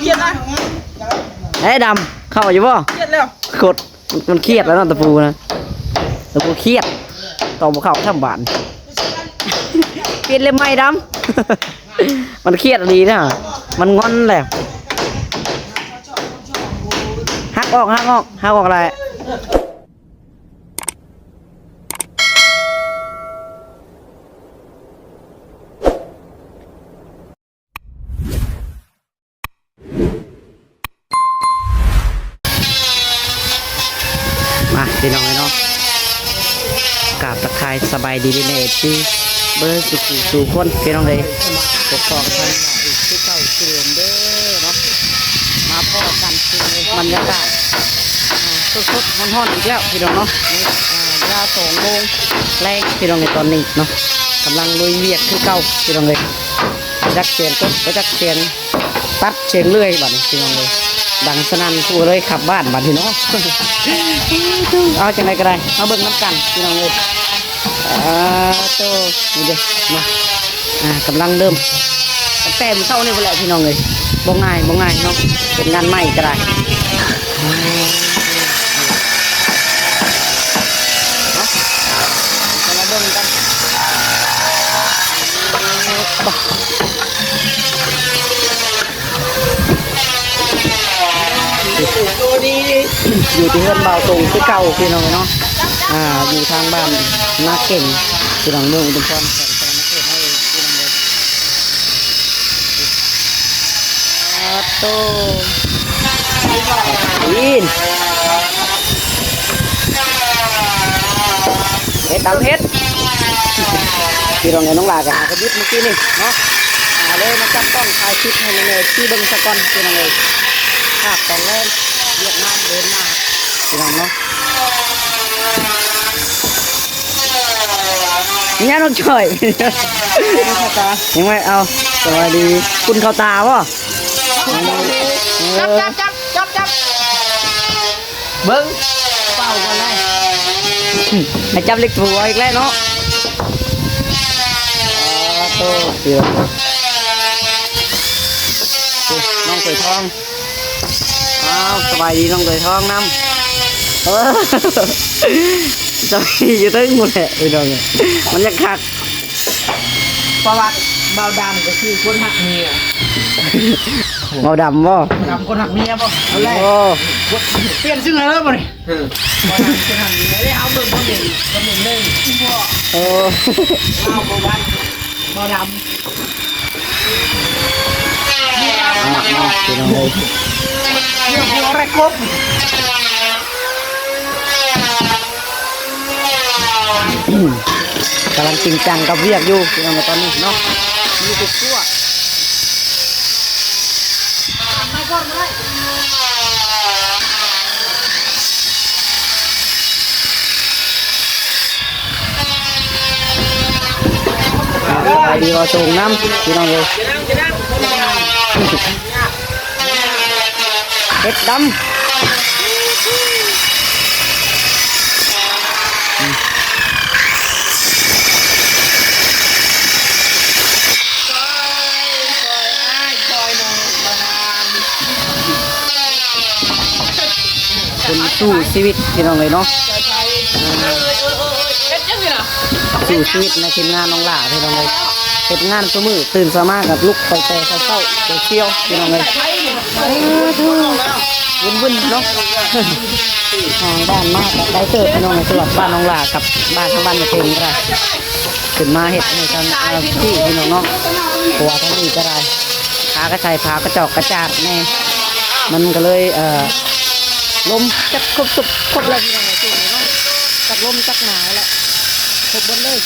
ຄຽດນະ ເອີ ດຳ ເຂົ້າຢູ່ບໍ່? ຄຽດແລ້ວ ໂຄດ ມັນຄຽດແລ້ວເນາະ ຕະປູນະ ຕະປູຄຽດ ຕອກບໍ່ເຂົ້າຊ້ຳບາດ. ປ່ຽນເລັບໃໝ່ ດຳ ມັນຄຽດອີ່ຫຼີນະ ມັນງອນແລ້ວ. ຫັກອອກ ຫັກອອກ ຫັກອອກໄດ້. ມາພີ່ນ້ອງເອີຍເນາະ ກາບທັກທາຍສະບາຍດີເດີ ເອັຟຊີ ເບິດສູ່ຜູ້ສູ່ຄົນພີ່ນ້ອງເອີຍ ປົກຄອງທັງອີກຄືເກົ່າຄືເດີມເດີເນາະ. ມາພໍ້ກັນຄືບັນຍາກາດ ອ່າ ສົດໆຮ້ອນໆອີກແລ້ວພີ່ນ້ອງເນາະ. ອ່າ ເວລາສອງໂມງແລງພີ່ນ້ອງເອີຍ ຕອນນີ້ເນາະ ກຳລັງລຸຍວຽກຄືເກົ່າພີ່ນ້ອງເອີຍ. ບໍ່ຈັກສຽງກົດ ບໍ່ຈັກສຽງຕັດ ສຽງເລື່ອຍ ບາດນີ້ພີ່ນ້ອງເອີຍ ດັງສະນັ້ນທົ່ວເລີຍ ຂັບບ້ານບາດນີ້ເນາະ. ເອົາ ຈັ່ງໃດກໍໄດ້ ມາເບິ່ງນຳກັນພີ່ນ້ອງເອີຍ. ອ່າ ໂຕ ນີ້ເດ້ເນາະ ອ່າ ກຳລັງເລີ່ມ ຕັ້ງແຕ່ມື້ເຊົ້ານີ້ພຸ້ນແຫຼະພີ່ນ້ອງເອີຍ. ບໍ່ງ່າຍ ບໍ່ງ່າຍເນາະ ເຮັດງານໃໝ່ກໍໄດ້. ເນາະ ມາເບິ່ງກັນ ຢູ່ທີ່ເຮືອນບ່າວຕົງຄືເກົ່າພີ່ນ້ອງເນາະ. ອ່າ ຢູ່ທາງບ້ານນາເກັງ ພີ່ນ້ອງ ເມືອງອຸດົມພອນ ແຂວງສະຫວັນນະເຂດເຮົາເອງ ພີ່ນ້ອງເອີຍ. ໂຕ ເຮັດຕາມເຮັດ ພີ່ນ້ອງເອີຍ. ນ້ອງຫຼ້າກໍຫາກະດິບມື້ກີ້ນີ້ເນາະ ຫາເລີຍມາຈັບກ້ອງຖ່າຍຄລິບໃຫ້ແມ່ໆທີ່ເບິ່ງສາກ່ອນ ພີ່ນ້ອງເອີຍ. ພາບຕອນແລງ ວຽກງານເດີນໜ້າ ພີ່ນ້ອງເນາະ. ຍານ້ອງຈ້ອຍ ຍັງໄມ່ເອົາ. ສະບາຍດີ ຝຸ່ນເຂົ້າຕາບໍ່? ເອີ ຈັບ ຈັບ ຈັບ ຈັບ ຈັບ ເບິ່ງ ເປົ່າກ່ອນເລີຍ ໃຫ້ຈັບເລັກຫົວອີກແລ້ວເນາະ. ໂອ້ ເສືອ ນ້ອງເຂີຍທອງ. ອ້າວ ສະບາຍດີນ້ອງເຂີຍທອງນຳ. ເອີ ສະບາຍດີຢູ່ເທິງພຸ້ນແຫຼະພີ່ນ້ອງເອີຍ ມັນຍັງຄັກ. ປະຫວັດບ່າວດຳກໍຄືຄົນຮັກເມຍ. ບ່າວດຳບໍ່? ດຳຄົນຮັກເມຍບໍ່? ເອົາແຫຼະ ໂອ້ ປ່ຽນຊື່ໃຫ້ເລີຍບໍ່ນີ້? ເອີ ບໍ່ໄດ້ ເອົາເບິ່ງຄອມເມັນ ຄອມເມັນໜຶ່ງ ເອີ ເອົາບໍ່ໄດ້ ບໍ່ດຳ ມາ ມາ ພີ່ນ້ອງເອີຍ ເລື່ອງຫົວແລະກົບ ກຳລັງຈິງຈັງກັບວຽກຢູ່ ພີ່ນ້ອງ ຕອນນີ້ເນາະ ຢູ່ທຸກຕົວ. ສະບາຍດີ ບ່າວໂຕ່ງນຳ ພີ່ນ້ອງເອີຍ ເຫັດດຳ. ຄົນສູ້ຊີວິດ ພີ່ນ້ອງເອີຍເນາະ ເຮັດຫຍັງນີ້ນະ? ສູ້ຊີວິດໃນທີມງານນ້ອງຫຼ້າ ພີ່ນ້ອງເອີຍ ເຮັດງານຊຸມື້ ຕື່ນເຊົ້າມາກໍລຸກໄປແຕ່ເຊົ້າໆ ແຕ່ຊຽວ ພີ່ນ້ອງເອີຍ ວຶ່ນໆເນາະ. ທາງບ້ານມາກໍໄກເຕີບ ພີ່ນ້ອງເອີຍ ສຳລັບບ້ານນ້ອງຫຼ້າກັບບ້ານທາງບ້ານແມ່ເພັງກໍໄດ້ ຂຶ້ນມາເຮັດໃຫ້ທາງ ອ່າ ພີ່ນ້ອງເນາະ ເພາະວ່າທາງນີ້ກໍໄດ້ ພາກະໄຊ ພາກະຈອກກະຈາດແດ່ ມັນກໍເລີຍ ເອີ ລົມຈັກຄົບສຸບຄົບແລ້ວ ພີ່ນ້ອງເອີຍ ຊ່ວງນີ້ເນາະ ຈັກລົມຈັກໜາວແຫຼະ ຄົບເບິດເລີຍ.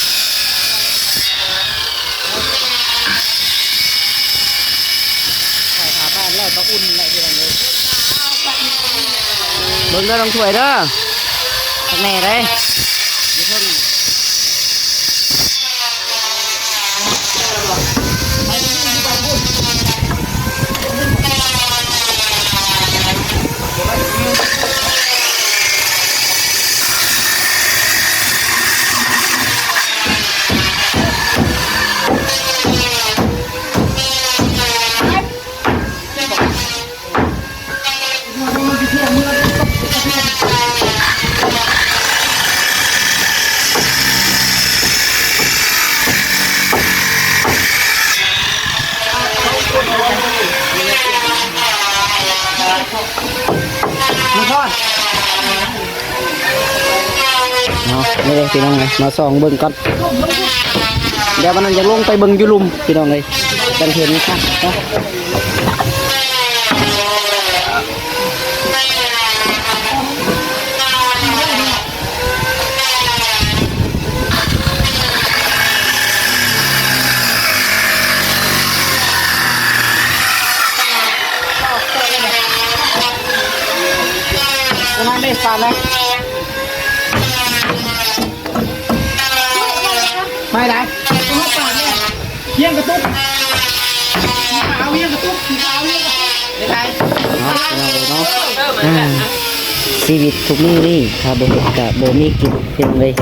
ໃສ່ຜ້າຜ້າແລ້ວກໍອຸ່ນແຫຼະ ພີ່ນ້ອງເອີຍ ເບິ່ງເດີ ນ້ອງຖ້ວຍເດີ ຄັກແນ່ເດ້ ຢູ່ເທິງ. ເ ເອີ ພີ່ນ້ອງເອີຍ ມາສ່ອງເບິ່ງກ່ອນ ດຽວວັນນັ້ນຈະລົງໄປເບິ່ງຢູ່ລຸ່ມ ພີ່ນ້ອງເອີຍ ຈັ່ງເຫັນຄັກເນາະ. ໄມ້ໃດ? ວຽງກະຕຸກ ສີຂາວວຽງກະຕຸກ ສີຂາວວຽງກະຕຸກ ເປັນໄດ? ເນາະ ພີ່ນ້ອງເອີຍເນາະ ເອີ ອ່າ ຊີວິດທຸກມື້ນີ້ ຖ້າບໍ່ເຮັດກະບໍ່ມີກິນ ພີ່ນ້ອງເອີຍ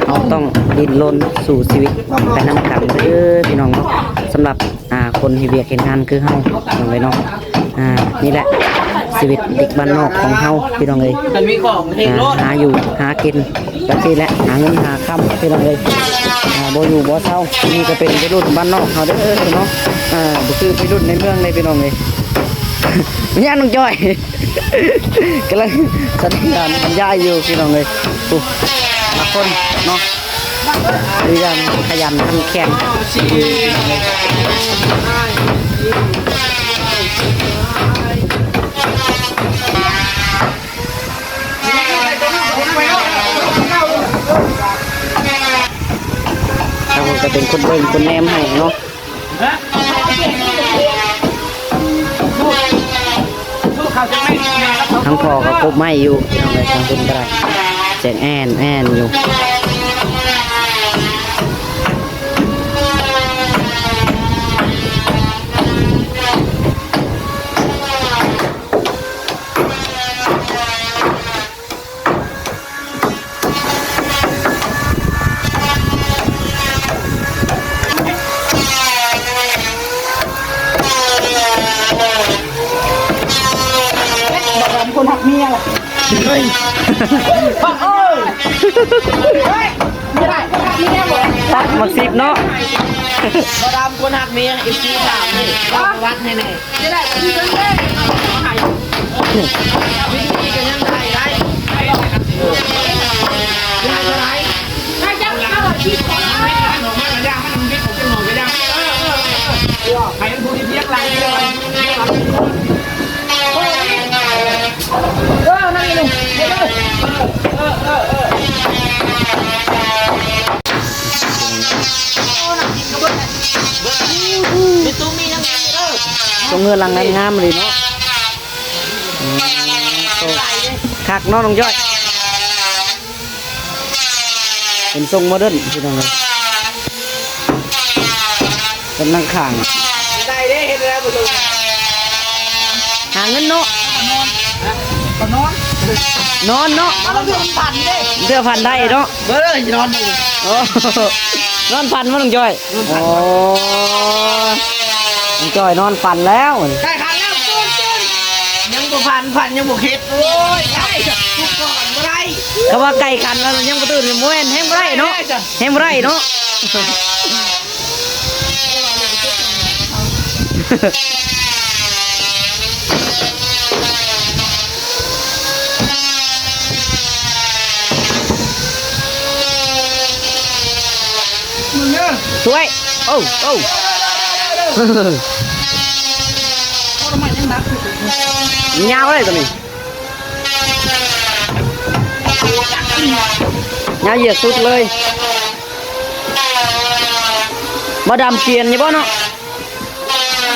ເຮົາຕ້ອງດີ້ນລົນສູ້ຊີວິດໄປນຳກັນເດີ ພີ່ນ້ອງເນາະ. ສຳລັບ ອ່າ ຄົນເຮັດວຽກເຮັດງານຄືເຮົາ ພີ່ນ້ອງເອີຍເນາະ. ອ່າ ນີ້ແຫຼະຊີວິດເດັກບ້ານນອກຂອງເຮົາ ພີ່ນ້ອງເອີຍ ມັນມີຂອງເຮັດໂລດ ອ່າ ຫາຢູ່ຫາກິນແບບນີ້ແຫຼະ ຫາເງິນຫາຄຳ ພີ່ນ້ອງເອີຍ ອ່າ ບໍ່ຢູ່ບໍ່ເຊົາ. ນີ້ກະເປັນໄວລຸ້ນບ້ານນອກເຮົາເດີເນາະ ອ່າ ບໍ່ຄືໄວລຸ້ນໃນເມືອງເດ້ ພີ່ນ້ອງເອີຍ. ແມ່ນຫຍັງນ້ອງຈ້ອຍ ກຳລັງສະແດງການບັນຍາຍຢູ່ ພີ່ນ້ອງເອີຍ. ໂອ້ ລະຄົນເນາະ ຄືຢ່າງຂະຫຍັນຂັນແຂງ ລະຄົນກະເປັນຄົນເບິ່ງຄົນແນມໃຫ້ເນາະ. ທັງພໍ່ກະກົບໄມ້ຢູ່ ພີ່ນ້ອງເອີຍ ທາງພຸ້ນກະໄດ້ ສຽງແອ່ນແອ່ນຢູ່. ບໍ່ດຳຄົນຮັກເມຍລະ ເຮີ້ຍ ເຮີ້ຍ ບໍ່ໄດ້ຄົນຮັກເມຍບໍ່ ຕັດໝາກສິບເນາະ ບໍ່ດຳຄົນຮັກເມຍ ເອັຟຊີຖາມນີ້ ເວົ້າປະຫວັດໃຫ້ແດ່. ຈະໄດ້ຄືກັນເດ້ ໃຫ້ວິທີກະຍັງໄດ້ໄດ້ ເອີ ໃຫ້ເທົ່າໃດ ໃຫ້ຈັກເທົ່າໃດ ໃຫ້ມັນຜູ້ທີ່ພຽງຫຼັງເດີ ເອີ ນັ້ນນີ້ ເອີ ເອີ ເອີ ເອີ. ມີຕູ້ມີຫຍັງເດີ ໂຕເຮືອນຫຼັງງາມໆເລີຍເນາະ. ອືມ ໂຕຄັກເນາະນ້ອງຈ້ອຍ ເປັນຊົງໂມເດີນ ພີ່ນ້ອງເອີຍ ເປັນຫຼັງຄາ ໄດ້ເດ້ ເຮັດແລ້ວບໍ່ ຫາເງິນເນາະ ນອນ ນອນເນາະ ເທື່ອຝັນໄດ້ເນາະ ເອີ ນອນຝັນບໍ່ນ້ອງຈ້ອຍ? ໂອ້ ນ້ອງຈ້ອຍນອນຝັນແລ້ວ ໃກ້ຂັນແລ້ວ ຕື່ນ ຕື່ນ ຍັງບໍ່ຝັນ ຝັນຍັງບໍ່ຄິດ ໂອ້ຍ ໃກ້ ປຸກກ່ອນບໍ່ໄດ້ ຄຳວ່າໃກ້ຂັນແລ້ວຍັງບໍ່ຕື່ນ ບໍ່ແມ່ນ ແຮງບໍ່ໄດ້ເນາະ ແຮງບໍ່ໄດ້ເນາະ. ສວຍ ໂອ້ ໂອ້ ຍາວເລີຍໂຕນີ້ ຍາວເຫຍື້ອສຸດເລີຍ. ບໍ່ດຳປ່ຽນຢູ່ບໍ່ເນາະ?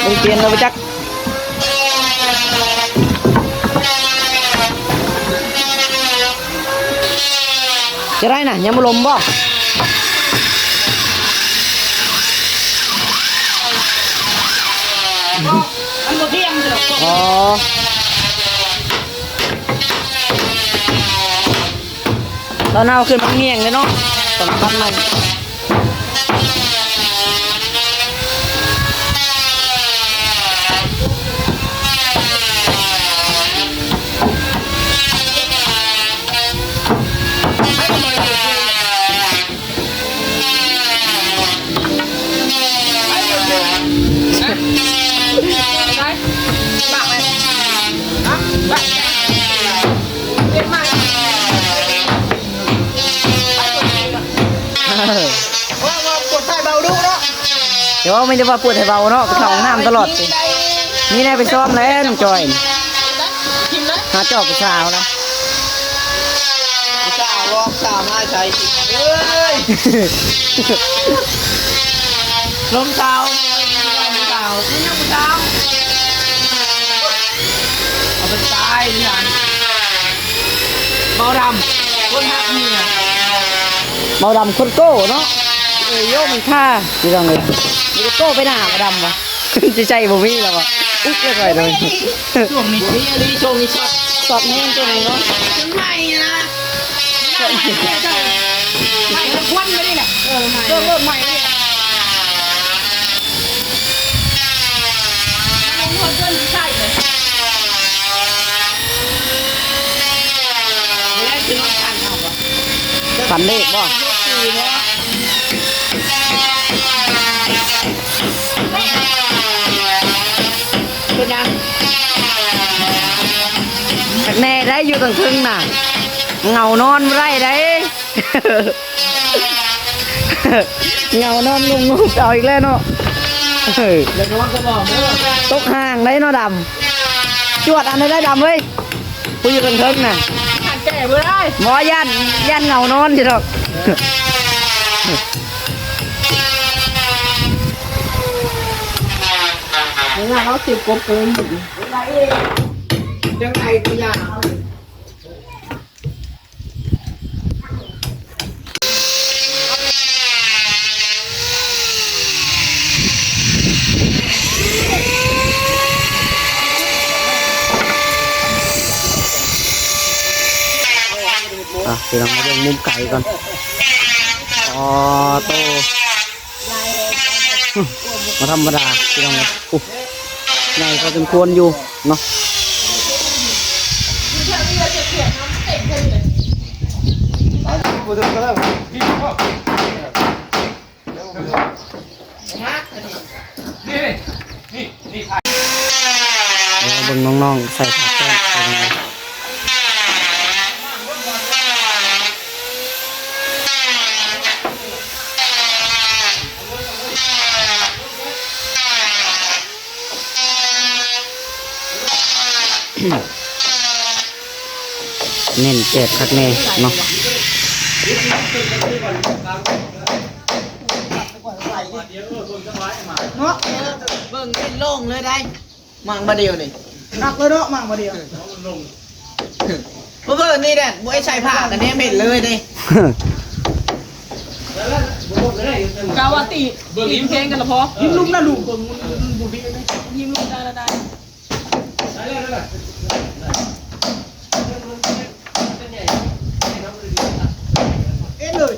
ບໍ່ໄດ້ປ່ຽນແລ້ວບໍ່ຈັກ. ຈະໄດ້ນະ ຍັງບໍ່ລົມບໍ່? ມັນບໍ່ທ່ຽງເດີ. ອໍ. ຕອນເຮົາຂຶ້ນມາງ່ຽງເດ້ເນາະ ສຳຄັນໃໝ່. ໄປ ບາກໄປ ຮະ ເປັນໄໝ? ດຽວເວົ້າ ມີແຕ່ວ່າເປີດໃຫ້ເວົ້າເນາະ ໄປເຂົ້າຫ້ອງນ້ຳຕະຫຼອດຕິ. ມີແນວໄປຊ້ອມແລ້ວນ້ອງຈອຍ ຫາຈອກຜູ້ສາວນະ. ຜູ້ສາວລັອກສາວມາໃສ່ ເອີຍ ລົມສາວ ຜູ້ສາວ ຜູ້ສາວ ເອົາໄປຕາຍນີ້ຫັ້ນ. ເບົາດຳ ຄົນຮັກເມຍ ເບົາດຳຄົນໂກ້ເນາະ. ເອີຍ ໂຍ ມັນທ່າ ພີ່ນ້ອງເອີຍ ມີແຕ່ໂກ້ໄປໜ້າ ເບົາດຳວະ ຊິໃຊ້ບໍ່ມີແລ້ວວະ. ອຸກ ເລີຍຂ້ອຍໂດຍ ຊ່ວງນີ້ ນີ້ ອັນນີ້ ຊ່ວງນີ້ຊັອດ ຊັອດແຮງຊ່ວງນີ້ເນາະ. ມັນໃໝ່ນະ ໃໝ່ຄວັນມານີ້ແຫຼະ ເອີ ໃໝ່ ເລີ່ມ ເລີ່ມໃໝ່ນີ້ແຫຼະ. ຝັນເລກບໍ່? ເປັນຫຍັງ? ຄັກແນ່ໄດ໋ ຢູ່ທາງເທິງນະ ເຫງົານອນບໍ່ໄດ້ໄດ໋. ເຫງົານອນງຸບໆ ເອົາອີກແລ້ວເນາະ. ເອີ ຢ່ານອນກໍບອກເດີ ຕົກຫ່າງໄດ໋ເນາະດຳ. ຈວດອັນນັ້ນໄດ້ດຳເອີຍ ຜູ້ຢູ່ເທິງໆນະ ຫາແກ້ບໍ່ໄດ້ ບໍ່ ຢ້ານ ຢ້ານເຫງົານອນຢູ່ດອກ. ເວລາເຮົາຊິກົບເກີນ ຈັ່ງໃດກໍຢ່າ. ອ່ະ ພີ່ນ້ອງມາເບິ່ງມຸມໄກກ່ອນ. ອໍ ໂຕ ບໍ່ທຳມະດາພີ່ນ້ອງເອີຍ. ໂອ້ ໃຫຍ່ພໍສົມຄວນຢູ່ເນາະ. ເບິ່ງນ້ອງໆໃສ່ຜ້າແປ້ນພີ່ນ້ອງເອີຍ. ແໜ້ນແຈບຄັກແນ່ເນາະ. ເນາະ ເອີ ເບິ່ງເປັນໂລ່ງເລີຍໄດ໋. ໝ່າງບາດດຽວນີ້ ໜັກເລີຍເນາະ ໝ່າງບາດດຽວ. ເອີ ເພິ່ນນີ້ແຫຼະ ບໍ່ໃຫ້ໃສ່ຜ້າກັນແນມເຫັນເລີຍເດ້. ກະວ່າຕີ ຕີແພງກັນລະພໍ. ຍິງລຸມນະລູກ ເບິ່ງມັນບໍ່ມີເລີຍ ຍິງລຸມໄດ້ລະໄດ້. ເອັດເລີຍ.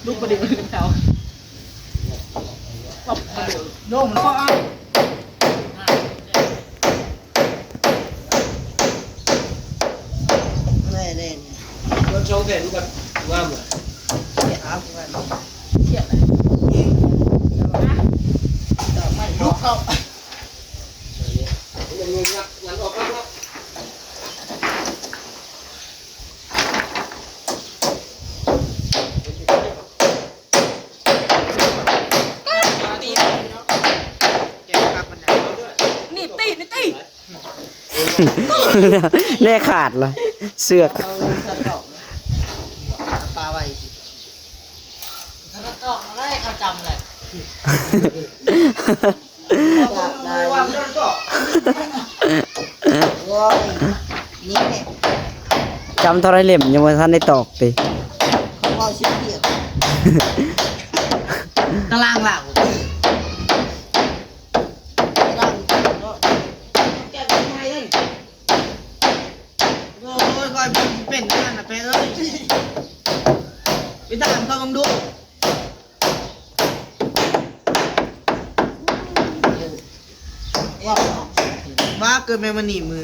ລຸກບໍ່ໄດ້ເຂົາ ລົງມັນກໍເອົາ ແນ່ໆ ໂດນສອງແຜ່ນມັນກໍງາມແຫຼະ. ເສຍເອົາ ເສຍເອົາ ລຸກເຂົ້າ. ນີ້ຕີ ນີ້ຕີ ແນ່ຂາດລະເຊືອກ. ປາໄວ້ ເຂົາຈຳແຫຼະ. ໂອ້ຍ ນີ້ແຫຼະ ຈຳເທົ່າໃດເຫຼັ້ມຍັງບໍ່ທັນໄດ້ຕອກຕິ. ເຂົາເວົ້າຊິວຽກ ຕາລາງລາວ ຕາລາງເນາະ ແກະໄມ້ເລີຍ. ໂອ້ຍ ຂ້ອຍບໍ່ເປັນອັນນັ້ນນະແປເອີຍ ໄປຖາມເຂົາເບິ່ງດູ. ວ່າເກີດແມ່ນມື້ນີ້ ມື້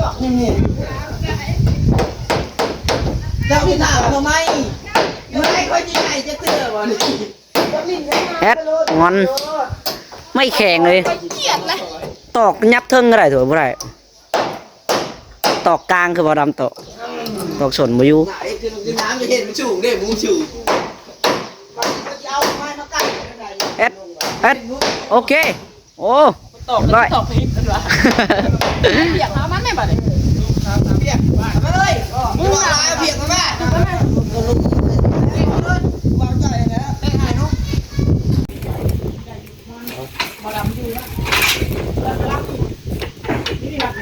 ຈອກໆ ນີ້ ນີ້ ເຈົ້າຊິຖາມເຮົາໄໝ? ເມື່ອໃດຂ້ອຍຊິໃຫຍ່ຈັກເທື່ອບໍ່ນີ້? ແອັດງອນ ໄມ້ແຂງເລີຍ ຂ້ອຍກຽດແຫຼະ ຕອກຫຍັບເທິງກໍໄດ້ ຖືວ່າບໍ່ໄດ້ ຕອກກາງຄືບໍ່ດຳໂຕະ ຕອກສົ້ນບໍ່ຢູ່ ໜ້າເຮັດຄືນ້ຳຈະເຫັນມັນສູງເດ້ ມຸມສູງ ແອັດ ແອັດ ໂອເຄ ໂອ້ ຕອກ ຕອກຜິດເພິ່ນວ່າ ປຽກເອົາມັນແມ່ນບໍ່ນີ້ ປຽກ ເອົາມາເລີຍ ມຶງວ່າປຽກເອົາມາ ເອົາໃຈນະ ໄດ້ຖ່າຍຮູບ ບໍ່ດຳຢູ່ນະ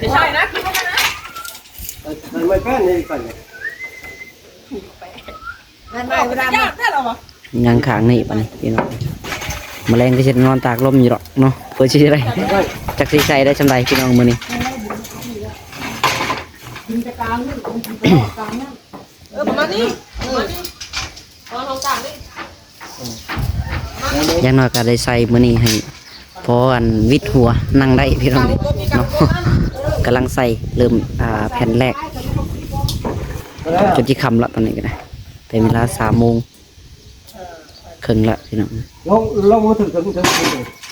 ບໍ່ໃຊ້ນະ ກິນແລ້ວນະ ເອີ ໃສ່ໄມ້ແປ້ນນີ້ກ່ອນ ແມ່ນບໍ່ດຳ ຍາກແທ້ລະວະ ຍັງຄ້າງນີ້ປານນີ້ພີ່ນ້ອງ ມື້ແລງກໍຊິໄດ້ນອນຕາກລົມຢູ່ດອກເນາະ ເພື່ອຊິໄດ້ ຈັກຊິໃສ່ໄດ້ສ່ຳໃດພີ່ນ້ອງມື້ນີ້ ເອີ ປະມານນີ້ ປະມານນີ້ ນອນຫ້ອງກາງນີ້ ຢ່າງໜ້ອຍກໍໄດ້ໃສ່ມື້ນີ້ໃຫ້ພໍອັນວິດຫົວນັ່ງໄດ້ພີ່ນ້ອງເນາະ ກຳລັງໃສ່ເລີ່ມ ອ່າ ແຜ່ນແລກ ຈົນຊິຄ່ຳລະຕອນນີ້ກໍໄດ້ ເປັນເວລາສາມໂມງເຄິ່ງລະພີ່ນ້ອງ ລອງ ລອງມາເຖິງ ເຖິງ ເຖິງ ເຖິງ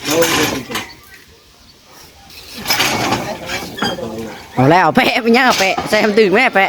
ລອງມາເຖິງ ເຖິງ ເອົາແລ້ວ ແປະ ເປັນຫຍັງ ແປະ ໃສ່ໃຫ້ມັນຖືກແມ້ ແປະ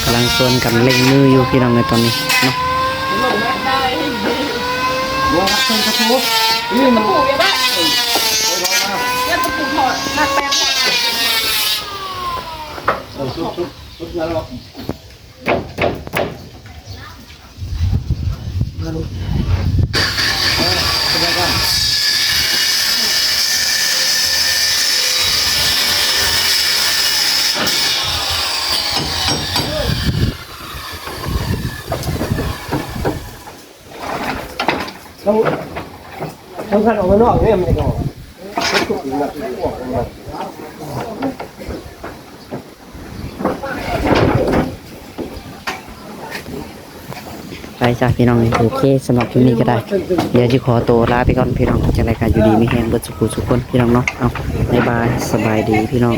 ກຳລັງຊວນກັນເລັ່ງມືຢູ່ພີ່ນ້ອງເອີຍຕອນນີ້ເນາະ ຕະປູ ຕະປູ ເອີ ຕະປູຖອດ ນັກແປງຖອດ ເອີ ຊຸດ ຊຸດ ຊຸດ ຕ້ອງ ຕ້ອງຄັນອອກມານອກເດ້ ມັນຈະອອກ. ໄປຈ້າພີ່ນ້ອງເອີຍ. ໂອເຄ ສຳລັບຄລິບນີ້ກໍໄດ້ ດຽວຊິຂໍໂຕລາໄປກ່ອນພີ່ນ້ອງ. ຈັ່ງໃດກໍຢູ່ດີມີແຮງເບິດສູ່ຜູ້ສູ່ຄົນພີ່ນ້ອງເນາະ. ເອົາ ບາຍບາຍ ສະບາຍດີພີ່ນ້ອງ.